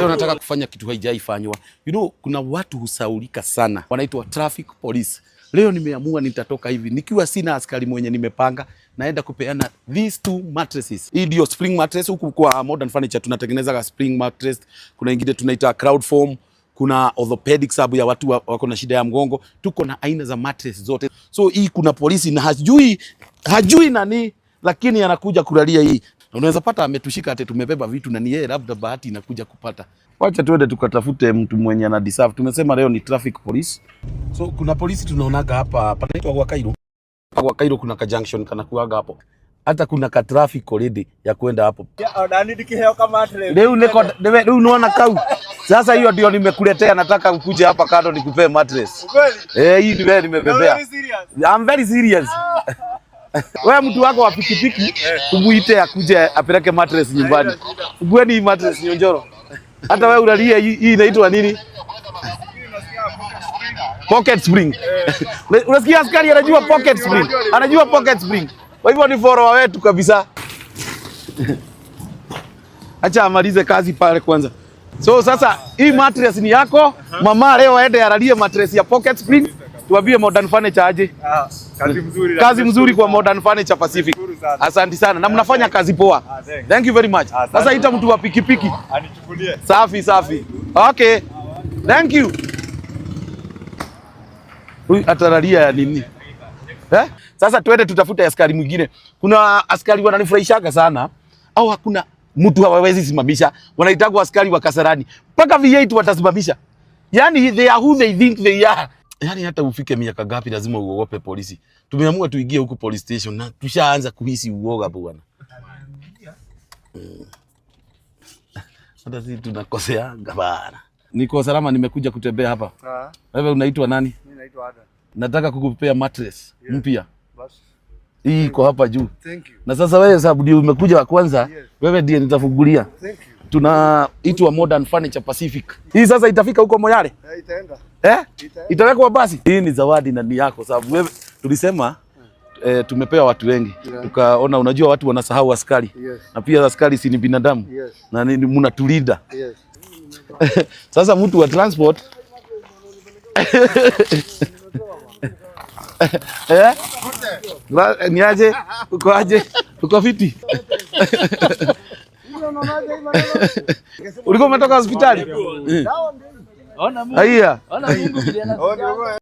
Leo nataka kufanya kitu haijaifanywa. Kuna watu husaulika sana, wanaitwa traffic police. Leo nimeamua nitatoka hivi nikiwa sina askari mwenye nimepanga, naenda kupeana these two mattresses. Hii ndio spring mattress. Huku kwa Modern Furniture tunatengeneza spring mattress, kuna ingine tunaita crowd foam, kuna orthopedic sababu ya watu wako na shida ya mgongo. Tuko na aina za mattress zote. So hii kuna polisi na hajui nani, lakini anakuja kulalia hii. Na unaweza pata ametushika ati tumebeba vitu na ni yeye labda bahati inakuja kupata. Wacha tuende tukatafute mtu mwenye ana deserve. Tumesema leo ni traffic police. So kuna polisi tunaonaga hapa panaitwa kwa Cairo. Kwa Cairo kuna ka junction kana kuaga hapo. Hata kuna ka traffic already ya kwenda hapo. Leo niko leo unaona kau. Sasa hiyo ndio nimekuletea, nataka ukuje hapa kando nikupee mattress. Eh, hii ndio nimebebea. I'm very serious. Wewe mtu wako wa pikipiki umuite akuje apeleke mattress nyumbani. Fungueni hii mattress nyonjoro. Hata wewe ulalie hii inaitwa nini? Pocket spring. Unasikia askari anajua pocket spring. Anajua pocket spring. Kwa hivyo ni follower wetu kabisa. Acha amalize kazi pale kwanza. So sasa hii mattress ni yako. Mama leo aende alalie mattress ya pocket spring. Tuambie Modern Furniture aje. Kazi mzuri. Kazi mzuri kwa Modern Furniture Pacific. Nashukuru sana. Asante sana na mnafanya kazi poa. Thanks. Thank you very much. Asante. Sasa ita mtu wa pikipiki. Anichukulie. Safi safi. Okay. Thank you. Huyu atalalia ya nini? Eh? Sasa twende tutafute askari mwingine. Kuna askari wananifurahishaga sana au hakuna mtu hawawezi simamisha. Wanaitagwa askari wa Kasarani. Mpaka V8 watasimamisha. Yaani they are who they think they are. Yaani hata ufike miaka gapi lazima uogope polisi. Tumeamua tuingie huku police station na tushaanza kuhisi uoga bwana. Hata sisi tunakoseanga bana. Niko salama, nimekuja kutembea hapa. Wewe unaitwa nani? Mimi naitwa Adam. Nataka kukupea mattress mpya. Basi. Hii iko hapa juu. Thank you. Na sasa wewe sababu ndio umekuja wa kwanza, Yes. wewe ndiye nitafungulia. Thank you. Tunaitwa Modern Furniture Pacific. Hii sasa itafika huko Moyale? Eh, itaenda. Eh? Itaenda. Itawekwa basi. Hii ni zawadi na ni yako sababu wewe tulisema tumepewa watu wengi. Tukaona unajua watu wanasahau askari. Yes. Na pia askari si ni binadamu. Yes. Na ni mnatulinda. Yes. Sasa mtu wa transport eh? Ni aje? Uko aje? Uko fiti? Ulikuwa umetoka hospitali? Ona Mungu. Haya. Ona Mungu vile Oh, ndio.